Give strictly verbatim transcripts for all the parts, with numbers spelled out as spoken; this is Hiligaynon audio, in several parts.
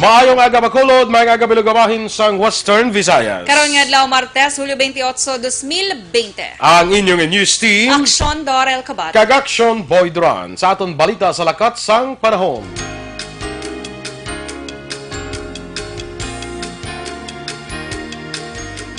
Maayong aga, Bacolod, maayong aga, Bilog nga Bahin sang Western Visayas. Karon nga adlaw, Martes, Hulyo twenty-eight, twenty twenty. Ang inyong news team, Aksyon Dorel Kabat. Kag Aksyon Boy Duran. Sa aton balita sa lakat sang panahon.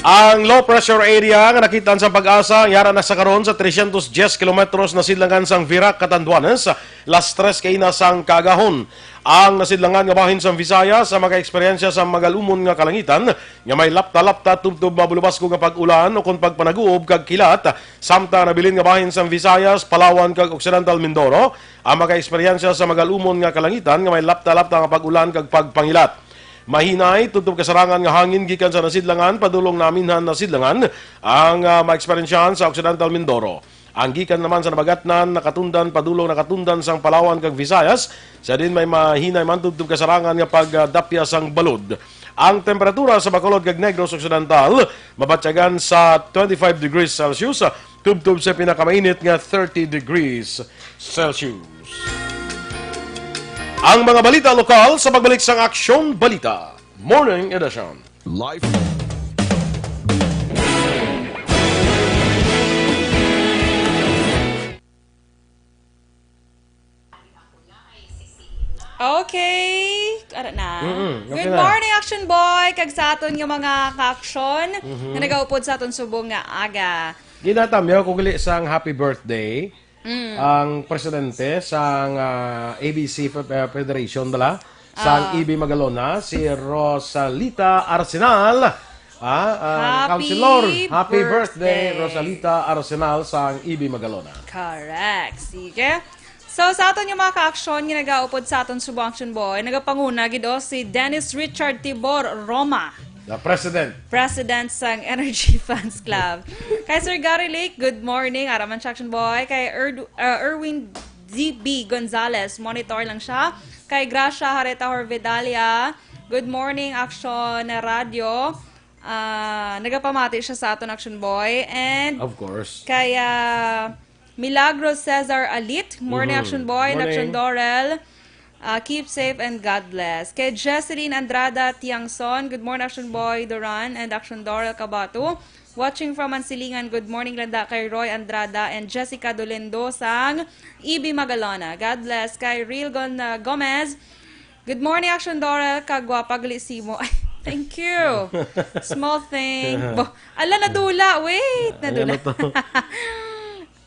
Ang low pressure area nga nakit-an sa PAGASA yara na sa karon sa trescientos diez kilometros nasidlangan sang Virac, Catanduanes, las tres kaina sang kaagahon. Ang nasidlangan nga bahin sang Visayas ang makaeksperyensya sa magalumon nga kalangitan nga may lapta-lapta tubtob mabulubasgo nga pag-ulan o kon pagpanaguob kag kilat, samtang nabilin nga bahin sang Visayas, Palawan kag Occidental Mindoro ang makaeksperyensya sa magalumon nga kalangitan nga may lapta-lapta nga pag-ulan kag pagpangilat. Mahinay tubtob kasarangan nga hangin gikan sa nasidlangan padulong naminhan nasidlangan ang, ah, maeksperyensyahan sa Occidental Mindoro. Ang gikan naman sa nabagatnan nakatundan padulong nakatundan sang Palawan kag Visayas, sa din may mahinay man tubtob kasarangan nga pagdapya sang balod. Ang temperatura sa Bacolod kag Negros Occidental mabatyagan sa twenty-five degrees Celsius, tubtob sa pinakamainit nga thirty degrees Celsius. Ang mga balita lokal sa pagbalik sang Aksyon Balita Morning Edition. Life. Okay. Ara na. Mm-mm, okay Good na. Morning, Action Boy. Kag sa aton nga mga ka-action Mhm. nga nagaupod sa aton subong nga aga. Ginatamyaw ko gali sang happy birthday Mm. ang presidente sang, ah, A B C Fe-, ah, Federation bala, sang Ah. E B Magalona, si Rosalita Arsenal. Ah, ah, Happy Councilor, happy birthday, birthday. Rosalita Arsenal sang E B Magalona. Correct. Sige. So, sa aton nga mga ka-action nga nagaupod sa aton subong Action Boy, nagapanguna gid o si Dennis Richard Tibor Roma. The president. President sang Energy Fans Club. Kay Sir Gary Lake, good morning. Ara man siya, Action Boy. Kay Erd-, uh, Erwin D B Gonzalez, monitor lang siya. Kay Gracia Hareta Horvedalia, good morning, Action Radio. Ah, nagapamati siya sa aton, Action Boy. And Of course. Kay, ah, Milagro Cesar Alit, morning, Mhm. Action Boy, and Action Morning. Dorel. Ah, keep safe and God bless. Kay Jesseline Andrada Tiangson, good morning, Action Boy Duran and Action Dorel Kabato. Watching from Mansilingan, good morning, landa kay Roy Andrada and Jessica Dolendo sang E B Magalona. God bless. Kay Real Gon, ah, Gomez, good morning, Action Dorel, kagwapa gali simo. Ay, thank you. Small thing. Bo, ala, nadula. Wait, Ay, nadula. ano to?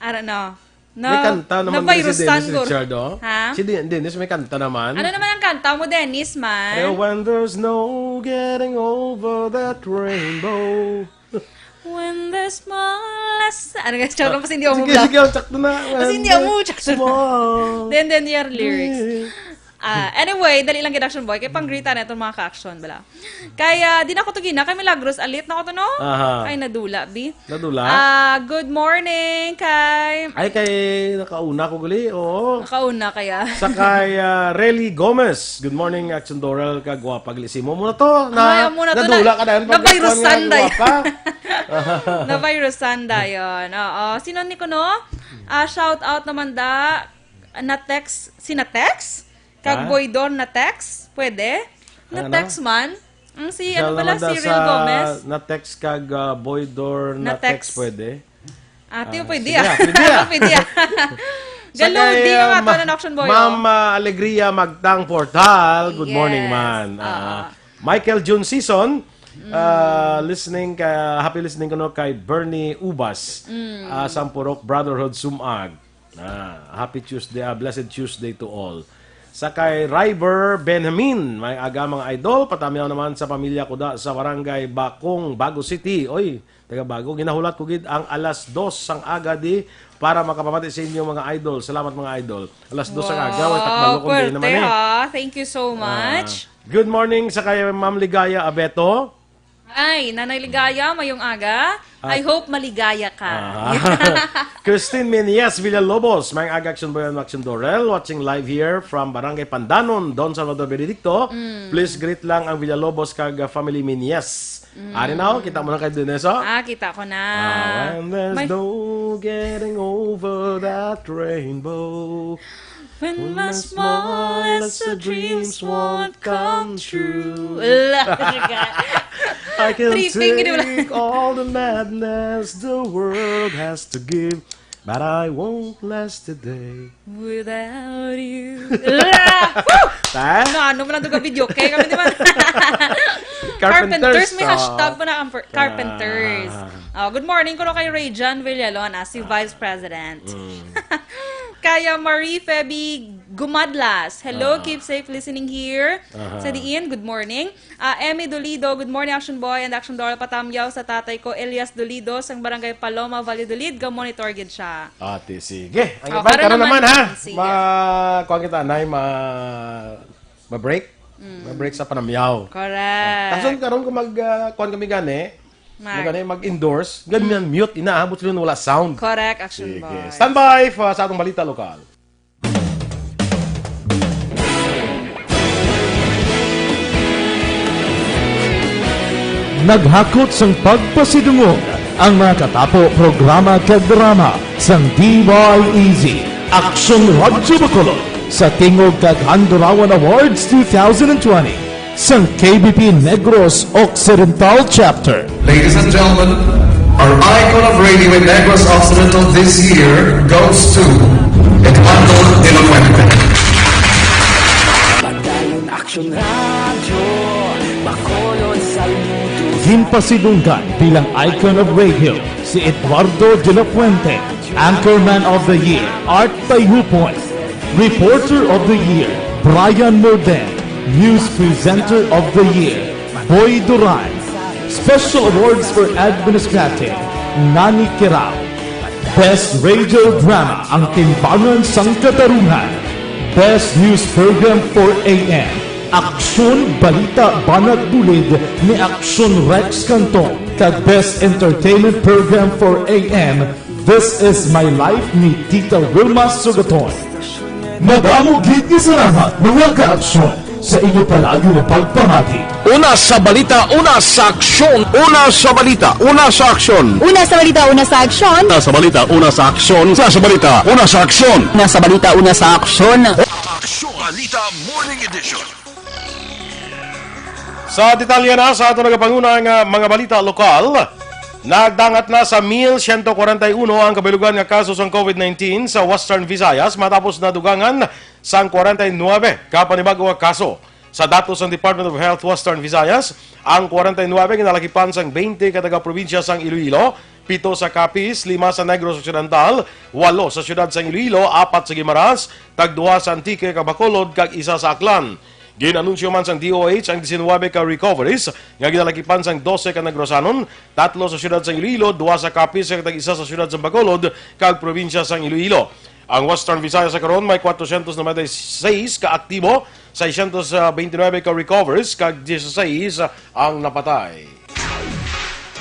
I don't know. May Na, kanta naman din si navirusan Dennis ko. Richard, oh. Ha? Si Den-, Dennis, may kanta naman. Ano naman ang kanta mo, Dennis, man? Eh, when there's no getting over that rainbow. When the smallest, ano nga, tsaka kasi hindi ako Sige, mubla. Sige, sakto na. Kasi When hindi ako the tsaka small Then, then, your lyrics. Ah, anyway, dali lang gid, Action Boy, kay panggrita na itong mga ka-action, bala. Kaya, di na ko to gina, kay Milagros, alit na ko to, no? Aha. Ay, nadula, bi. Nadula? Ah, good morning, kay Ay, kay nakauna ko gali, oo. Nakauna kaya. Sa kay, ah, Relly Gomez. Good morning, Action Dorel, kagwapa gali si mo. Muna to, na, Ay, amo na to, nadula na, ka dahil pag nabayrusan kuwan nga dahil. Gwapa. Nabayrusan dayon. Oo. Sino ni kuno? Ah, shout out naman da. Na-text, si na-text? Kag Ha? Boydor na-text? Pwede? Ano? Na-text man? Ang si, Siya ano pala, naman da si Real sa Gomez? Na-text kag, ah, Boydor na-text. Na-text, pwede? Ate, Ah, pwede, sige, ah. Ah, pwede, ah. Pwede, ah. Sa Galo, kay, di ah, nga ma-, ato na auction boy, Ma'am, oh. Ah, Alegria Magtang Portal, good morning, Yes. Man. Ah, Ah. Michael June Season, Mm. ah, listening ka, happy listening kuno kay Bernie Ubas, Mm. ah, Sampurok Brotherhood Sumag. Ah, happy Tuesday, ah, blessed Tuesday to all. Sa kay River Benjamin, may aga mga idol, patamyaw naman sa pamilya ko da sa barangay Bakong, Bago City. Oy, taga Bago, ginahulat ko gid ang alas dos sang aga di para makapamati sa inyo mga idol. Salamat mga idol. Alas dos sang aga, Wow, way takbalo kung di naman pwerte, eh. Ha. Thank you so Ah, much. Good morning sa kay Ma'am Ligaya Abeto. Ay, Nanay Ligaya, mayong aga. At I hope maligaya ka. Ah. Christine Menias Villalobos, may aga Action Boy and Action Dorel, watching live here from Barangay Pandanon, Don Salvador Benedicto. Mm. Please greet lang ang Villalobos kag, uh, family Menias. Mm. Ari na, oh, kita mo na kay Dennis, oh. Ah, kita ko na. Ah, when there's May no getting over that rainbow. When my smallest dreams won't come true. Ala, talaga. I can Tripping, di ba? Take all the madness the world has to give, but I won't last a day. Without you. Ala! Woo! Ta? Na, ano man ang duga video? Kaya kami naman. Carpenters, Carpenters, may to. Hashtag pa na ang per-, Carpenters. Ah. Oh, good morning kuno kay Ray John Villalona, si Vice President. Mm. Kaya Marie Feby Gumadlas. Hello, Ah. keep safe listening here. Aha. Sa diin, good morning. Ah, Emmy Dolido, good morning, Action Boy and Action Doll. Patamyaw sa tatay ko, Elias Dolido, sang Barangay Paloma, Valladolid, ga-monitor gid siya. Ate, sige. Ang Oh, iba, karon karon naman, naman, ha? sige. Ma-, kuwan kita, nay, ma-, ma-break. Mm. Ma-break sa panamyaw. Correct. Kason karon kung mag, ah, kuwan kami gani, Mag- mag, gani, mag-endorse, gani ang mute, inaabot sila na wala sound. Correct, Action Sige. Boy. Standby pa sa atong balita lokal. Naghakot sang pagpasidungog ang mga katapo programa kag drama sang D Y E Z, Aksyon Radyo Bacolod, sa tingog kag Handurawan Awards two thousand twenty, sang K B P Negros Occidental Chapter. Ladies and gentlemen, our icon of radio in Negros Occidental this year goes to Eduardo de la Fuente. Padayon Aksyon Radyo, Bacolod, saludo. Ginpasidunggan bilang icon of radio si Eduardo de la Fuente, Anchorman of the Year, Art Tayhupon, Reporter of the Year, Brian Morden, News Presenter of the Year, Boy Duran, Special Awards for Administrative, Nani Kirao, Best Radio Drama, Ang Timbangan sang Katarungan, Best News Program for A M, Aksyon Balita Banat Bulid ni Aksyon Rex Canton, kag Best Entertainment Program for A M, This Is My Life ni Tita Wilma Sugaton. Madamo gid nga salamat, mga ka-aksyon, sa inyo palagi nga pagpamati. Una sa balita, una sa aksyon. Una sa balita, una sa aksyon. Una sa balita, una sa aksyon. Una sa balita, una sa aksyon. Una sa balita, una sa aksyon. Una sa balita, una sa aksyon. Aksyon Balita Morning Edition. Sa detalye na sa ato nagapanguna nga mga balita lokal, nagdangat na sa mil siyento kwarenta y uno ang kabilugan nga kaso sang COVID nineteen sa Western Visayas matapos nadugangan sang kwarenta y nuebe ka panibago nga kaso. Sa datos sang Department of Health Western Visayas, ang kwarenta y nuebe ginalakipan sang twenty ka taga-probinsya sang Iloilo, pito sa Capiz, lima sa Negros Occidental, walo sa siyudad sang Iloilo, apat sa Guimaras, tagduha sa Antique kag Bacolod, kag isa sa Aklan. Gin-anunsyo man sang D O H ang diecinuebe ka recoveries nga ginalakipan sang dose ka Negrosanon, tatlo sa siyudad sang Iloilo, duha sa Capiz, kag tag-isa sa siyudad sang Bacolod kag probinsya sang Iloilo. Ang Western Visayas sa karon may kwatrocientos noventa y seis ka aktibo, seiscientos veintinuebe ka recoveries, kag dieciséis ang napatay.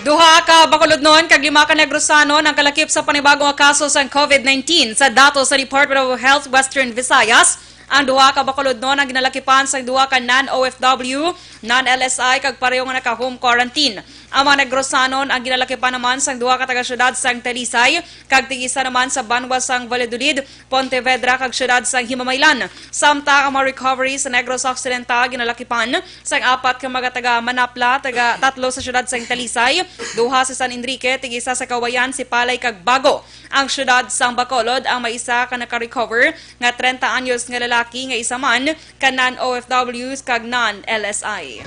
Duha ka Bacolodnon kag lima ka Negrosanon ang kalakip sa panibago nga kaso sang COVID nineteen. Sa datos sa Department of Health Western Visayas, ang duha ka Bacolodnon ang ginalakipan sang duha ka non-O F W, non-L S I, kag pareho nga naka-home quarantine. Ang mga Negrosanon ang ginalakipan naman sang duha ka taga-siyudad sang Talisay, kag tig-isa naman sa banwa sang Valladolid, Pontevedra, kag siyudad sang Himamaylan. Samtang ang mga recovery sa Negros Occidental ginalakipan sang apat ka mga taga Manapla, taga tatlo sa siyudad sang Talisay, duha sa San Enrique, tig-isa sa Cauayan, Sipalay, kag Bago. Ang siyudad sang Bacolod ang may isa ka naka-recover nga trenta anyos nga lalaki nga isa man ka non-O F Ws kag non-L S I.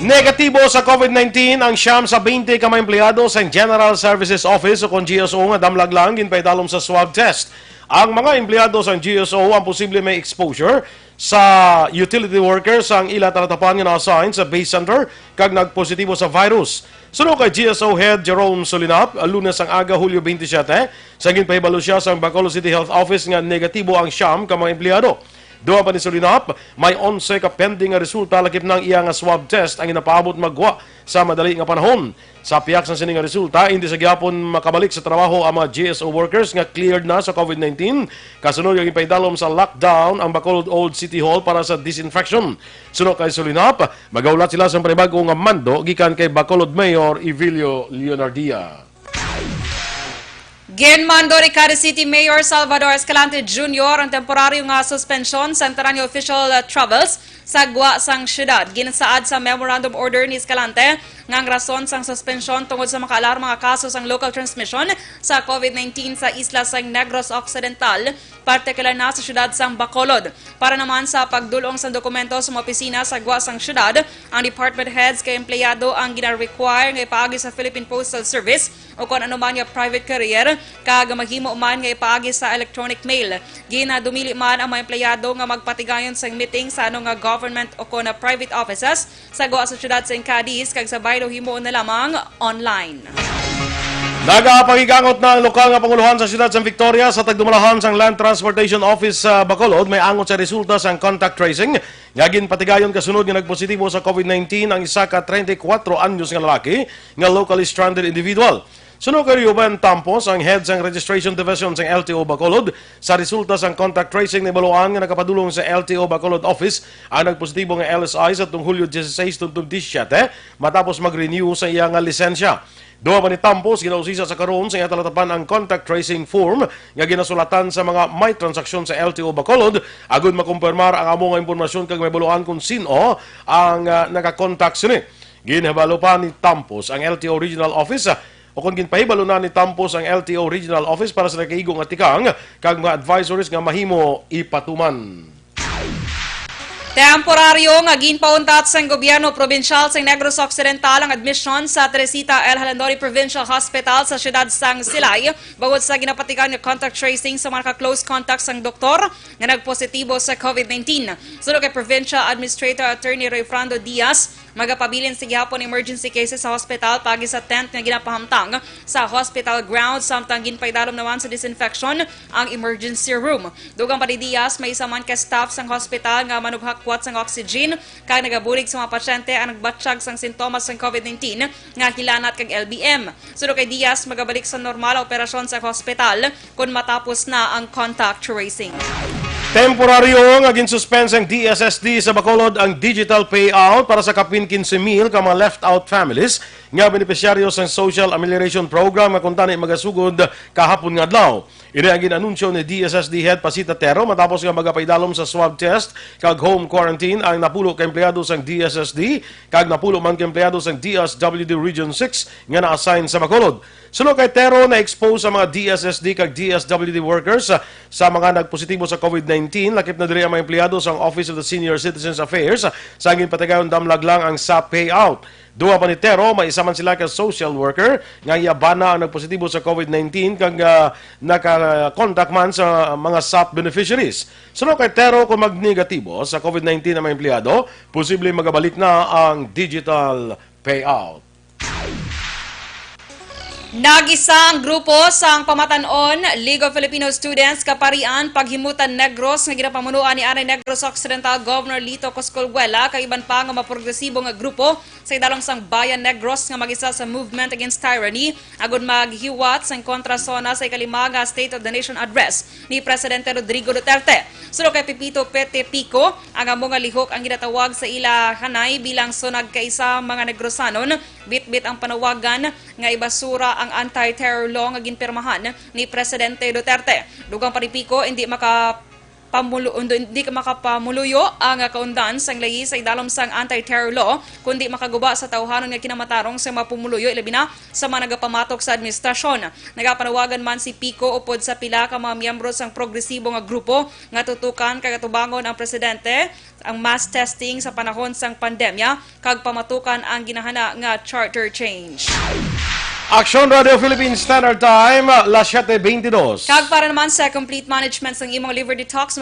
Negatibo sa COVID nineteen ang siyam sa twenty ka mga empleyado sa General Services Office o kon G S O nga damlag lang ginpaidalom sa swab test. Ang mga empleyado sa G S O ang posible may exposure sa utility workers ang ila talatapan nga na-assign sa base center kag nagpositibo sa virus. Suno kay G S O Head Jerome Solinap, Lunes ang aga, Hulyo twenty-seven, sa ginpahibalo siya sa Bacolod City Health Office nga negatibo ang siyam ka mga empleyado. Duha pa ni Solinap, may onse ka pending nga resulta lakip na ang iya nga swab test ang ginapaabot magwa sa madali nga panahon. Sa pihak sa sini nga resulta, hindi sa gihapon makabalik sa trabaho ang mga G S O workers nga cleared na sa COVID nineteen. Kasunod nga ginpaidalom sa lockdown ang Bacolod Old City Hall para sa disinfection. Suno kay Solinap, magaulat sila sa panibag-o nga mando gikan kay Bacolod Mayor Evilio Leonardia. Ginmando ni Cadiz City Mayor Salvador Escalante Junior ang temporaryo nga suspensyon sang tanan nga official, uh, travels sa gwa sang syudad. Ginsaad sa memorandum order ni Escalante nga ang rason sang suspensyon tungod sa makaalarma nga kaso sang local transmission sa COVID nineteen sa isla sang Negros Occidental, partikular na sa syudad sang Bacolod. Para naman sa pagdul-ong sang dokumento sa mga opisina sa gwa sang syudad, ang department heads kag empleyado ang gina-require nga ipaagi sa Philippine Postal Service o kon anuman nga private courier, kag mahimo man nga ipaagi sa electronic mail. Ginadumili man ang mga empleyado nga magpatigayon sang meeting sa ano nga government o kon private offices sa gwa sa syudad sang Cadiz, kag sa baylo himuon na lamang online. Nagapahigangot na ang lokal nga pangulohan sa siyudad sang Victoria sa tagdumalahan sang Land Transportation Office sa Bacolod may angot sa resulta sang contact tracing nga ginpatigayon kasunod nga nagpositibo sa COVID nineteen ang isa ka treinta y cuatro anyos nga lalaki nga locally stranded individual. Suno kay Reuben Tampos, ang head sang Registration Division sang L T O Bacolod, sa resulta sang contact tracing, nahibaluan nga nakapadulong sa L T O Bacolod office ang nagpositibo nga L S I sa tong Hulyo dieciséis twenty twenty-seven, matapos mag-renew sa iya nga lisensya. Duha pa ni Tampos, ginausisa sa karon sa iya talatapan ang contact tracing form nga ginasulatan sa mga may transaksyon sa L T O Bacolod agud makumpirmar ang amo nga impormasyon kag mahibaluan kon sin-o ang, ah, nakakontak sini. Ginhibalo pa ni Tampos ang L T O Regional Office, ah, o kon ginpahibalo na ni Tampos ang L T O Regional Office para sa nakaigo nga tikang kag mga advisories nga mahimo ipatuman. Temporaryo nga ginpauntat sang gobyerno probinsyal sa Negros Occidental ang admisyon sa Teresita L. Jalandoni Provincial Hospital sa siyudad sang Silay, bangod sa ginapatigayon nga contact tracing sa mga naka-close contact sang doktor nga nagpositibo sa COVID nineteen. Suno kay Provincial Administrator Attorney Rayfrando Diaz, magapabilin sa gihapon emergency cases sa hospital paagi sa tent nga ginapahamtang sa hospital grounds, samtang ginpaidalom naman sa disinfection ang emergency room. Dugang pa ni Diaz, may isa man ka staff sang hospital nga manughakwat sang oxygen kag nagabulig sa mga pasyente ang nagbatyag sang sintomas sang COVID nineteen nga hilanat kag L B M. Suno kay Diaz, magabalik sa normal ang operasyon sa hospital kon matapos na ang contact tracing. Temporaryo nga ginsuspend sang D S S D sa Bacolod ang digital payout para sa kapin quince mil ka mga left out families nga benepisyaryo sang Social Amelioration Program nga kuntani magasugod kahapon nga adlaw. Ini ang gin-anunsyo ni D S S D Head Pasita Tero matapos nga magapaidalom sa swab test kag home quarantine ang napulo ka empleyado sang D S S D kag napulo man ka empleyado sang D S W D Region six nga na-assign sa Bacolod. Suno kay Tero, na-expose ang mga D S S D kag D S W D workers, ah, sa mga nagpositibo sa COVID nineteen, lakip na diri ang mga empleyado sang Office of the Senior Citizens Affairs, ah, sa ginpatigayon damlag lang ang SAP payout. Duha pa ni Tero, may isa man sila ka social worker nga iya bana ang nagpositibo sa COVID nineteen kag, ah, naka-contact man sa mga SAP beneficiaries. Suno kay Tero, kung magnegatibo sa COVID nineteen ang mga empleyado, posible magabalik na ang digital payout. Nagisa ang grupo sang Pamatan-on League of Filipino Students Kaparian Paghimutan Negros nga ginapamunuan ni anay Negros Occidental Governor Lito Coscolguela kag iban pa nga maprogresibo nga grupo sa idalom sang Bayan Negros nga mag-isa sa Movement Against Tyranny agud maghiwat sang kontrasona sa ikalima nga State of the Nation Address ni Presidente Rodrigo Duterte. Suno kay Pepito Pete Pico, ang amo nga lihok ang ginatawag sa ila hanay bilang sunag kaisa mga Negrosanon. Bitbit ang panawagan nga ibasura ang anti-terror law nga ginpirmahan ni Presidente Duterte. Dugang pa ni Pico, hindi maka pamulo-, hindi, hindi ka makapamuluyo ang kaundan sang layi sa idalom sang anti-terror law, kundi makaguba sa tawhanon nga kinamatarong sa mga pumuluyo, ilabi na sa mga nagapamatok sa administrasyon. Nagapanawagan man si Pico upod sa pila ka mga miyembro sang progresibo nga grupo nga tutukan kag atubangon ang presidente ang mass testing sa panahon sang pandemya kag pamatukan ang ginahana nga charter change. Aksyon Radio Philippines Standard Time, las siete veintidós. Kag para naman sa complete management sang imong liver detox,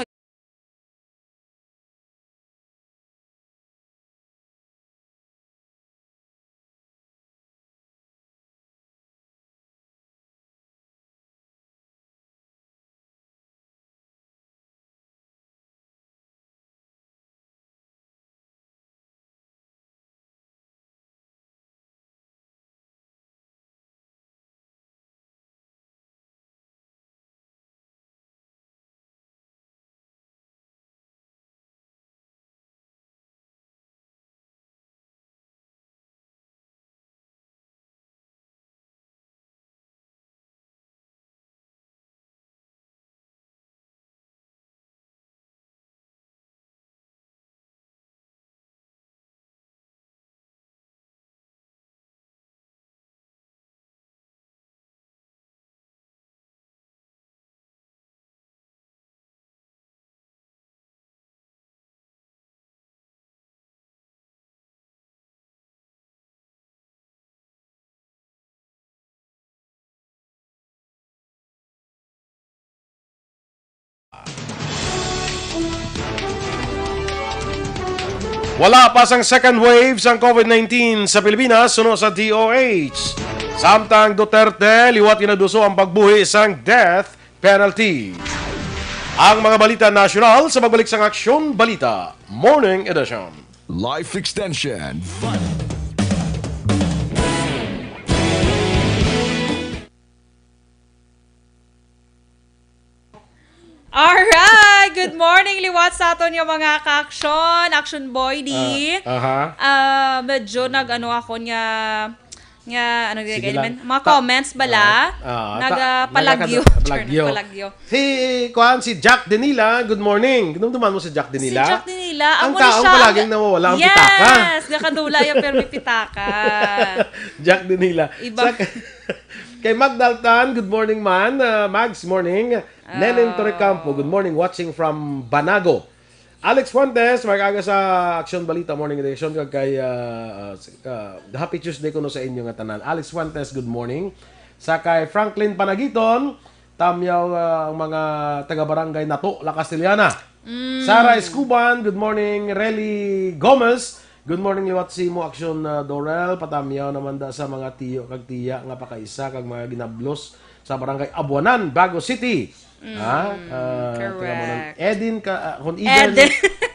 Wala pa sang second wave sang COVID nineteen sa Pilipinas, suno sa D O H. Samtang Duterte, liwat ginaduso ang pagbuhi sang death penalty. Ang mga balita nasyonal sa pagbalik sang Aksyon Balita Morning Edition. Life Extension. Alright! Good morning, liwat sa aton nga mga ka-aksyon. Action Boy, di. Ah, aha. Ah, medyo nag-ano ako nga, nga, ano, Sige gani lang. man? Mga Ta- comments bala. Ah, ah, ta- Nagapalagyo. nagakadu- palagyo. Nagapalagyo. Si, kuan, si Jack Denila, good morning. Ginumduman mo si Jack Denila? Si Jack Denila, Ang amo ni taong siya. palaging nawawala ang Yes! pitaka. Gakadula yung permi pitaka. Jack Denila. Iba. Sa, kay Magdaltan, good morning man. Ah, Mags, morning. Lenin Ah. Torrecampo, good morning. Watching from Banago. Alex Fuentes, mag-aga sa Aksyon Balita Morning Edition. Kag kay, ah, ah, s- ah, happy Tuesday kuno sa inyo nga tanan. Alex Fuentes, good morning. Sa kay Franklin Panagiton, tamyaw, ah, ang mga taga-barangay Nato, La Castellana. Mm. Sarah Escuban, good morning. Relly Gomez, good morning liwat sa imo, Aksyon, ah, Dorel. Patamyaw naman da sa mga tiyo kag tiya nga pakaisa kag mga ginablos sa barangay Abuanan, Bago City. Mm, Ha? Ah, correct. Taga mo nun. Edin ka, ah, kung Eden, Eden.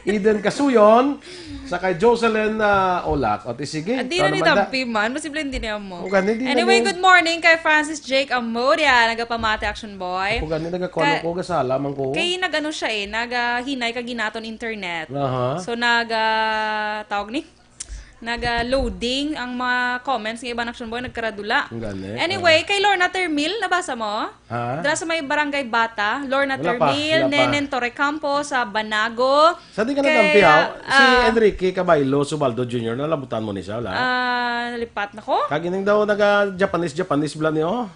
Eden Kasuyon, sa kay Jocelyn, ah, Olak. O, ti sige, Hindi ikaw na ni naman da. Dampi man. Posible hindi niya mo. O, gani, di na Anyway, niya. Good morning kay Francis Jake Amoria. Nagapamati, Action Boy. Ako gani, nagakuha Ka- ko, gasala man ko. Kay nag-ano siya eh, naghinay kag ginaton internet. Aha. So, nag, ah, tawag ni? Naga-loading ang mga comments nga iban, Action Boy, nagkaradula. Ang gani, Anyway, ah. Kay Lorna Termil, nabasa mo? Ha? Dira sa may Barangay Bata, Lorna Wala pa, Termil, wala pa. Nenen Torrecampo sa Banago. Sa di ka Kay, natampiaw, si ah, Enrique Cabaylo Subaldo Junior, nalabutan mo ni siya, wala? Ah, nalipat na ko. Kagining daw naga-Japanese, Japanese bala ni, oh.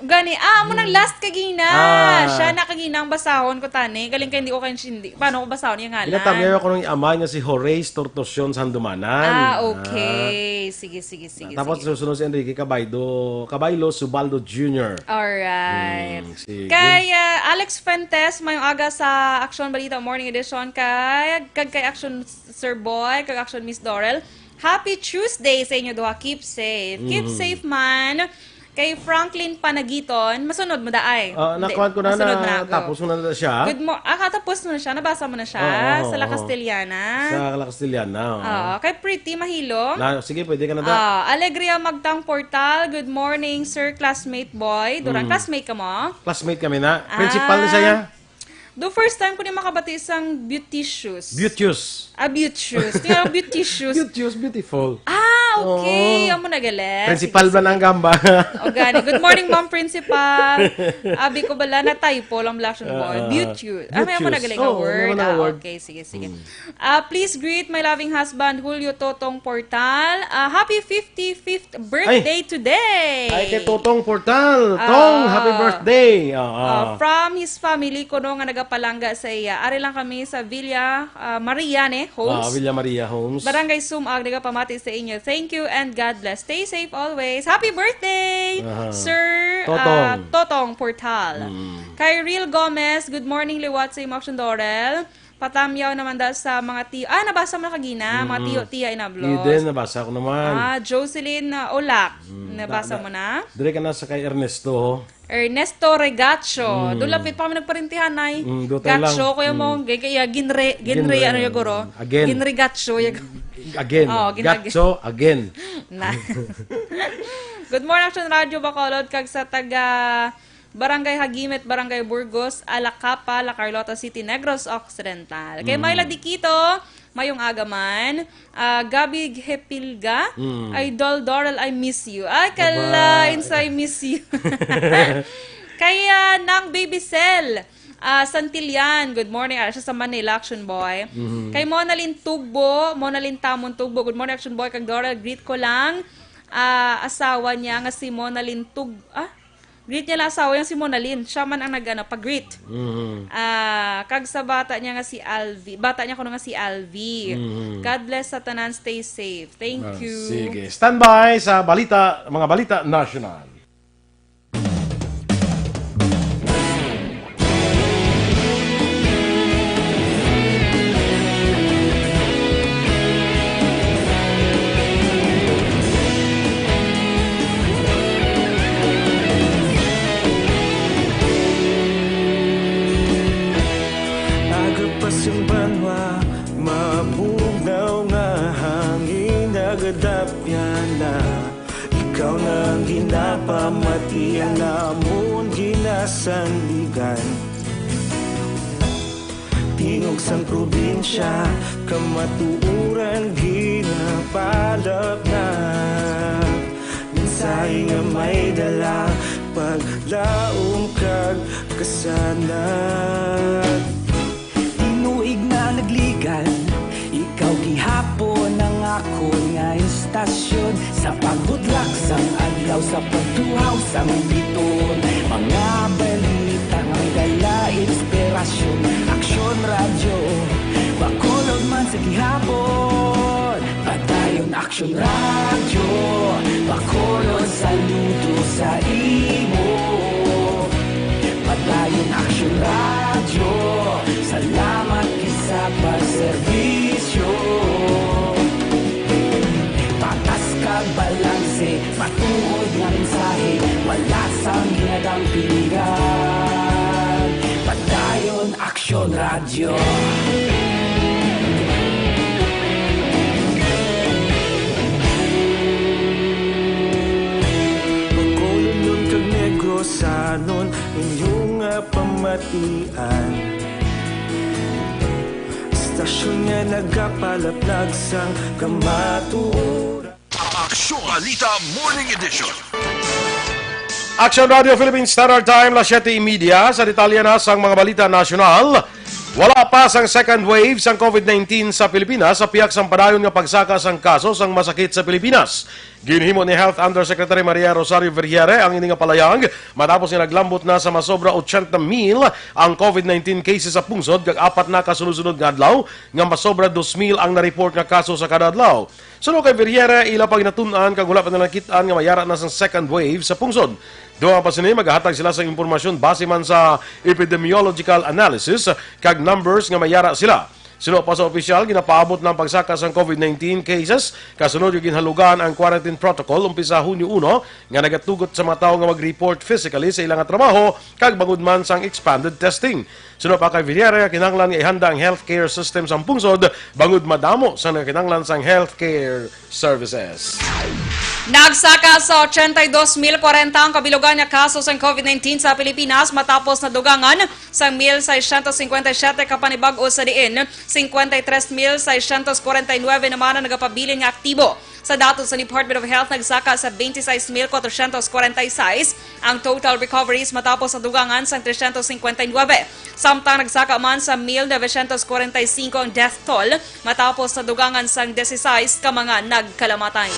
Gani, ah, amo nang last kagina. Ah. Siya na kagina ang basahon ko, tani. Galing kay hindi ko kaintindi. Paano ko basahon yung ngalan? Ginatamyaw ako ng amay nga si Horace Tortosion Sandumanan. Ah, okay. Sige, sige, sige, Tapos sige. susunod si Enrique Cabaydo, Cabaylo Subaldo Junior. Alright. Mm, sige. Kay, ah, Alex Fuentes, mayong aga sa Action Balita Morning Edition. Kay, kag kay Action Sir Boy, kag Action Miss Dorel. Happy Tuesday sa inyo duha. Keep safe. Keep Mm. safe man. Kay Franklin Panagiton, masunod mo daay. Ah, Hindi, nakuha ko na masunod na, na, tapos mo na siya. Good mo-, ah, katapos mo na siya, nabasa mo na siya Oo, oo, sa La oo. Castellana. Sa La Castellana, oo. Oo, kay Pretty Mahilo. Na, sige, pwede ka na da. Ah, Alegria Magtang Portal, good morning, sir, classmate boy. Durang Mm. classmate ka mo? Classmate kami na. Principal ni Ah. siya. Do first time ko ni makabati sang beauticious. Beauteous. Ah, beauteous. Tingnan ang beauticious. Beauteous, beautiful. Ah, okay. Oo. Amo na gali. Principal Sige, ba sige. ng gamba? O gani. Good morning, Ma'am Principal. Abi ko bala na typo lang, Black Boy. Ah, Beauteous. Ah, may amo na beauteous. gali nga Oo, may word. amo na Ah, word. okay. Sige, sige. Hmm. Ah, please greet my loving husband, Julio Totong Portal. Ah, happy fifty-fifth birthday Ay. today. Ay, kay Totong Portal. Tong, Ah. happy birthday. Oo. Ah, from his family, kuno nga nagapalangga sa iya. Ari lang kami sa Villa, ah, Maria, ne, Homes. Ah, Villa Maria Homes. Barangay Sumag, nagapamati sa inyo. Thank you and God bless. Stay safe always. Happy birthday, Aha. Sir, Totong. ah, Totong Portal. Mm. Kay Real Gomez, good morning, liwat sa imo, Action Dorel. Patamyaw naman da sa mga tiyo. Ah, nabasa mo na kagina, mga Mm. tiyo, tiya, inablos. Eden, nabasa ko naman. Ah, Jocelyn, ah, Olak. Mm, Nabasa da-, da-, mo na? Dire ka na sa kay Ernesto, ho. Ernesto Regacho. Mm. Doon lapit pa kami nagparintihan, ay. Mm, doon tayo Gacho, lang. kuya mo, Mm. gay-, kaya ginre, ginre, Ginre. ano yung guro? Again. Ginre Gacho, yung Again. Oh, gin-, Gacho, again. Na. Good morning, Action Radio Bacolod, kag sa taga Barangay Hagimet, Barangay Burgos, Alacapa, La Carlota City, Negros Occidental. Kay Mm. Myla Diquito, mayong aga man. Ah, Gabby Hepilga, Mm. Idol Doral, I miss you. Ay, kala, Aba. Insa, I miss you. Kay, ah, Nang Baby Cell, ah, Santillan, good morning. Ah, siya sa Manila, Action Boy. Mhm. Kay Monalyn Tugbo, Monalyn Tamon Tugbo, good morning, Action Boy. Kag Doral, greet ko lang, ah, asawa niya nga si Monalyn Tug-, ah, Greet niya lang asawa niya si Monalyn. Siya man ang nag-, ano, pag-greet. Mhm. Ah, kag sa bata niya nga si Alvi. Bata niya kuno nga si Alvi. Mhm. God bless sa tanan. Stay safe. Thank Ah, you. sige. Standby sa balita, mga balita nasyonal. Namon ginasandigan, tingog sang probinsya, kamatuoran ginapalapnag. Mensahe nga may dala, paglaom kag kasanag. Tinuig na nagligan, ikaw gihapon ang akon nga istasyon. Sa pagbutlak sang adlaw, sa pagtuhaw sang biton, mga balita nga may dala inspirasyon. Aksyon Radyo, Bacolod man sa gihapon. Padayon Aksyon Radyo, Bacolod saludo sa imo. Padayon Aksyon Radyo, salamat gid sa pagserbisyo. Patas kag balanse, matuod nga mensahe, wala sang ginadampingan. Padayon Aksyon Radyo. Bacolodnon kag Negrosanon, inyo nga pamatian. Istasyon nga nagapalaplag sang kamatuoran. Aksyon Balita Morning Edition. Aksyon Radio Philippine Standard Time, las siete y media. Sa detalye na sang mga balita nasyonal, wala pa sang second wave sang COVID nineteen sa Pilipinas sa pihak sang padayon nga pagsaka sang kaso sang masakit sa Pilipinas. Ginhimo ni Health Undersecretary Maria Rosario Vergeire ang ini nga palayag matapos nga naglambot na sa masobra ochenta mil ang COVID nineteen cases sa pungsod, kag apat na kasunod-sunod nga adlaw nga masobra dos mil ang na-report nga kaso sa kada adlaw. Suno kay Vergeire, ila pa ginatun-an kag wala pa nila nakit-an nga mayara na sang second wave sa pungsod. Dugang pa sini, magahatag sila sang impormasyon base man sa epidemiological analysis kag numbers nga mayara sila. Suno pa sa opisyal, ginapaabot na ang pagsaka sang COVID nineteen cases kasunod nga ginhalugan ang quarantine protocol umpisa Hunyo uno, nga nagatugot sa mga tawo nga mag-report physically sa ila nga trabaho kag bangod man sang expanded testing. Suno pa kay Vergeire, kinahanglan nga ihanda ang healthcare system sang pungsod bangod madamo sang nagakinahanglan sang healthcare services. Nagsaka sa ochenta y dos mil kwarenta ang kabilugan nga kaso sang COVID nineteen sa Pilipinas matapos nadugangan sang mil seiscientos cincuenta y siete ka panibag-o, sa diin cincuenta y tres mil seiscientos cuarenta y nueve naman ang nagapabilin nga aktibo. Sa datos sa Department of Health, nagsaka sa twenty-six mil cuatrocientos cuarenta y seis ang total recoveries matapos nadugangan sang trescientos cincuenta y nueve, samtang nagsaka man sa mil novecientos cuarenta y cinco ang death toll matapos nadugangan sang dieciséis ka mga nagkalamatay.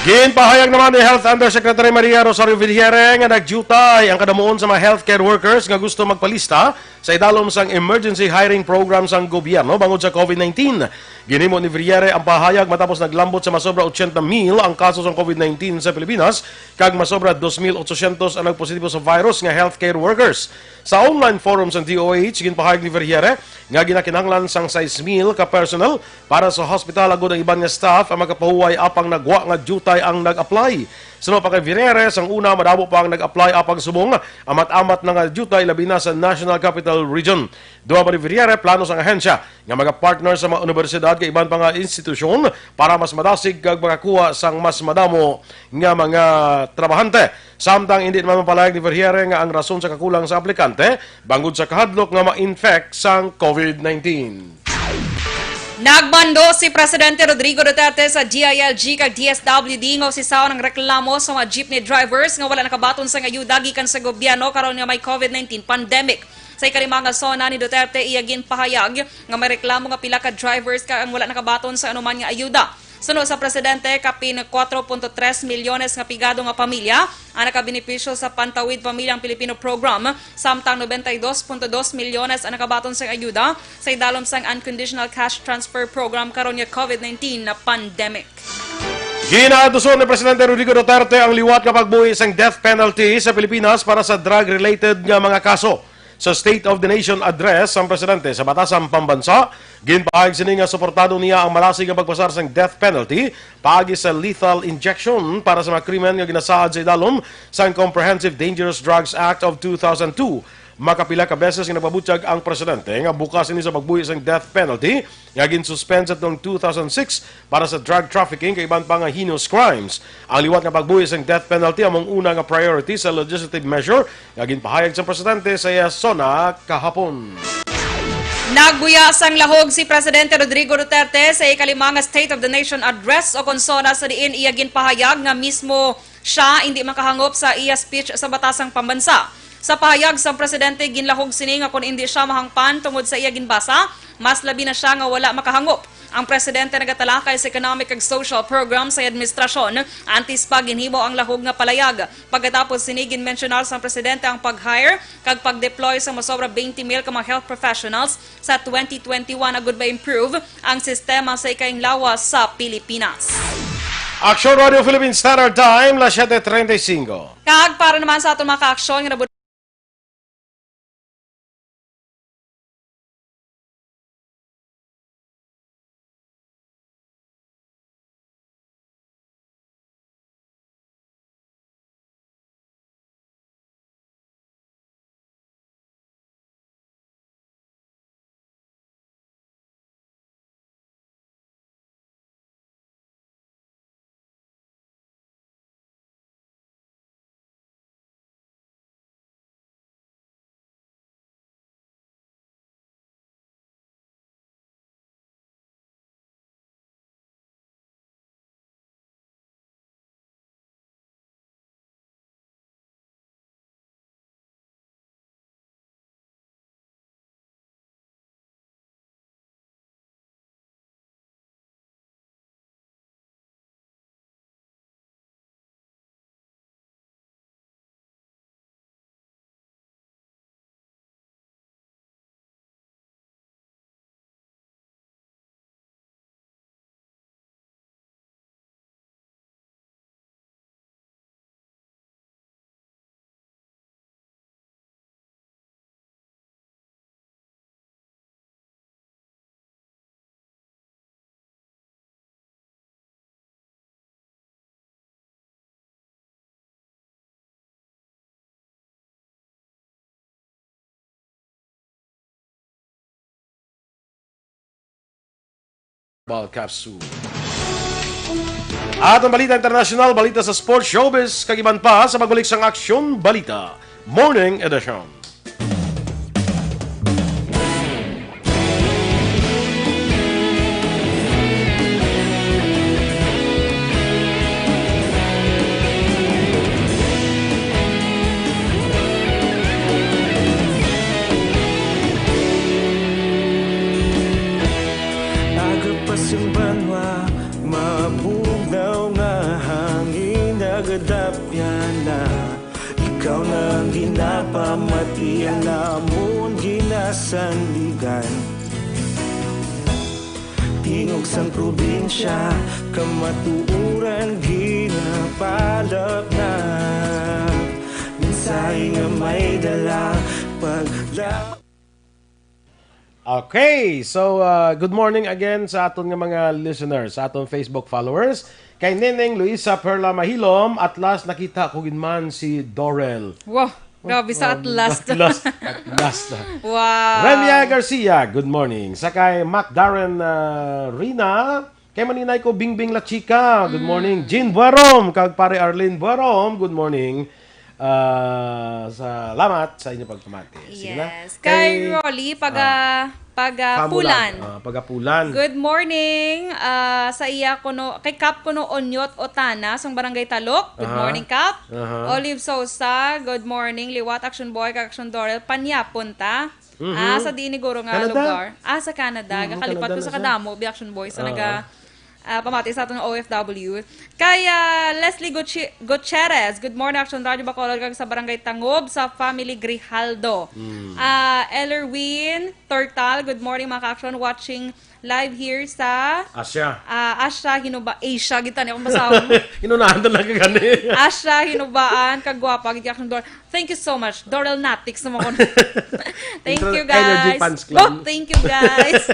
Ginpahayag naman ni Health Undersecretary Maria Rosario Vergeire nga nagdiutay ang kadamuon sa mga healthcare workers nga gusto magpalista sa idalom sang emergency hiring program sang gobyerno bangod sa COVID nineteen. Ginhimo ni Vergeire ang pahayag matapos naglambot sa masobra ochenta mil ang kaso sang COVID nineteen sa Pilipinas, kag masobra dos mil ochocientos ang nagpositibo sa virus nga healthcare workers. Sa online forum sang D O H, ginpahayag ni Vergeire nga ginakinahanglan sang sais mil ka personnel para sa hospital, agod ang iban nga staff ang makapahuway apang nagwa nga diutay ang nag-apply. Suno pa kay Vergeire, sang una madamo pa ang nag-apply apang subong amat-amat na nga diutay, labi na sa National Capital Region. Dugang pa ni Vergeire, plano sang ahensya nga magapartner sa mga universidad kag iban pa nga institusyon para mas madasig kag makakuha sang mas madamo nga mga trabahante. Samtang indi naman mapalayag ni Vergeire nga ang rason sa kakulang sa aplikante bangod sa kahadlok nga ma-infect sang COVID nineteen. Nagbando si Presidente Rodrigo Duterte sa D I L G kag D S W D nga usisaon ang reklamo sa mga jeepney drivers nga wala nakabaton sang ayuda gikan sa gobyerno karon nga may COVID nineteen pandemic. Sa ikalima nga SONA ni Duterte, iya ginpahayag nga may reklamo nga pila ka drivers kag ang wala nakabaton sa anuman nga ayuda. Suno sa presidente, kapin kuwatro punto tres milyones nga pigado nga pamilya ang nakabenepisyo sa Pantawid Pamilyang Pilipino Program, samtang noventa y dos punto dos milyones ang nakabaton sang ayuda sa idalom sang Unconditional Cash Transfer Program karon nga COVID nineteen na pandemic. Ginaantuson ni Presidente Rodrigo Duterte ang liwat nga pagbuhi sang death penalty sa Pilipinas para sa drug-related nga mga kaso. Sa State of the Nation Address sang Presidente sa Batasang Pambansa, ginpahayag sini nga suportado niya ang malasig nga pagpasar sang death penalty paagi sa lethal injection para sa mga krimen nga ginasaad sa idalom sang Comprehensive Dangerous Drugs Act of two thousand two. Makapila ka beses nga nagpabutyag ang presidente nga bukas ini sa pagbuhi sang death penalty nga ginsuspend sa tuong two thousand six para sa drug trafficking kag iban pa nga heinous crimes. Ang liwat nga pagbuhi sang death penalty amo ang una nga priority sa legislative measure nga ginpahayag sang presidente sa iya SONA kahapon. Nagbuya sang lahog si Presidente Rodrigo Duterte sa ikalima nga State of the Nation Address o kon SONA, sa diin iya ginpahayag nga mismo siya indi makahangop sa iya speech sa Batasang Pambansa. Sa pahayag sang presidente, ginlahog sini nga kon indi siya mahangpan tungod sa iya ginbasa, mas labi na siya nga wala makahangop. Ang presidente nagatalakay sa economic kag social program sa administrasyon, antes pa ginhimo ang lahog nga palayag. Pagkatapos sini, ginmensionar sang presidente ang pag-hire kag pag-deploy sa masobra twenty mil ka mga health professionals sa twenty twenty-one agud ma-improve ang sistema sa ikainglawas sa Pilipinas. Action Radio Philippine Standard Time, las siete treinta y cinco. Kag para naman sa aton mga kaaksyon nga nabud- Ball Capsule. Aton balita international, balita sa sports, showbiz, kag iban pa sa pagbalik sang Aksyon Balita Morning Edition. Agapas ang banwa, mabugnaw nga hangin, nagadapyan na. Ikaw na ang ginapamati, ang amon ginasandigan. Tingog sang probinsya, kamatuoran ginapalapnap. Mensahe nga may dala, pagla- Okay, so, uh, good morning again sa aton nga mga listeners, sa aton Facebook followers. Kay Neneng Luisa Perla Mahilom, at last nakita ko gid man si Dorel. Wow, grabe sa at last. At last, at last. Wow. Remia Garcia, good morning. Sa kay Mac Darren, uh, Rina, kay maninay ko Bingbing La Chica, good morning. Jean Buarom, kag pare Arlene Buarom, good morning. Ah, salamat sa inyo pagpamati. Sige na. Yes. Kay Kay, Rolly, paga, ah, paga Kamulan. Pulan. Ah, paga Pulan. Good morning, ah, sa iya kuno, kay Kap kuno Onyot Otana, sang Barangay Talok. Good Aha. morning, Kap. Aha. Olive Sosa, good morning. Liwat, Action Boy, kag Action Dorel, panyapon ta. Mhm. Ah, sa diin ni guro nga Canada. lugar? Ah, sa Canada. Mhm, Kakalipat Canada ko na sa siya. kadamo, bi Action Boy, sa Oo. naga-, Ah, pamati sa aton O F W. Kay, ah, Leslie Guchi-, Gutierrez, "Good morning, Action Radio Bacolod, kag sa Barangay Tangob, sa family Grijaldo." Mm. Ah, Ellerwin Tortal, "Good morning, mga ka-action. Watching live here sa, Asia. Ah, Asia, Hinuba-, Asia, gid tani akong basahon." Hinunahan na lang ka gani. "Asia, Hinubaan, kagwapa, gid ka action, Dor." Thank you so much. Doral Natics naman ko. Thank Intro you, Energy guys. Fans Club. Oh, thank you, guys.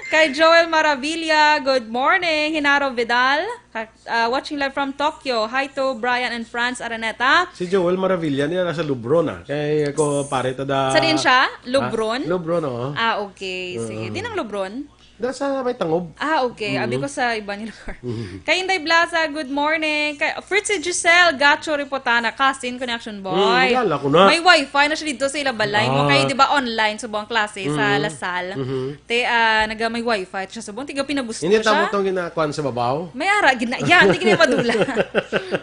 Kay Joel Maravilla, "Good morning." Hinaro Vidal, ka-, ah, watching live from Tokyo. Hi to Brian and Franz Araneta. Si Joel Maravilla niya nasa Lubron, ah. Kay ako, pare, tada Sa din siya? Ah, Lubron? Lubron, oo. Ah, okay. Sige. Oo. Di nang Lubron? Nasa may Tangob. Ah, okay. Abi Mm. ko sa iba ni lugar. Mm. Kay Inday Blaza, "Good morning." Kay Fritzy Giselle Gacho Ripotana, cousin ko ni Action Boy. Mm, kilala ko na. May wifi na siya dito sa ila balay mo. Ah. Kay, di ba, online subong ang klase sa Mm. La Salle. Mhm. Te, ah, naga may wifi siya subong. Tiga Pinabusto Hindi siya. Tamo tong ginakuan sa babaw? May ara, gina-, yan, hindi gina madula.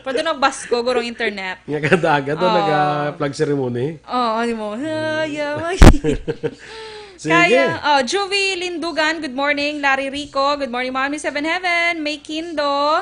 Pwede na basko, gurong internet. Nga kada aga to, Oo. Naga-flag ceremony? Oo, di mo. Ay, ay. Sige. Kaya, oh, Juvie Lindugan, "Good morning." Larry Rico, "Good morning, Mommy Seven Heaven." May Kindo,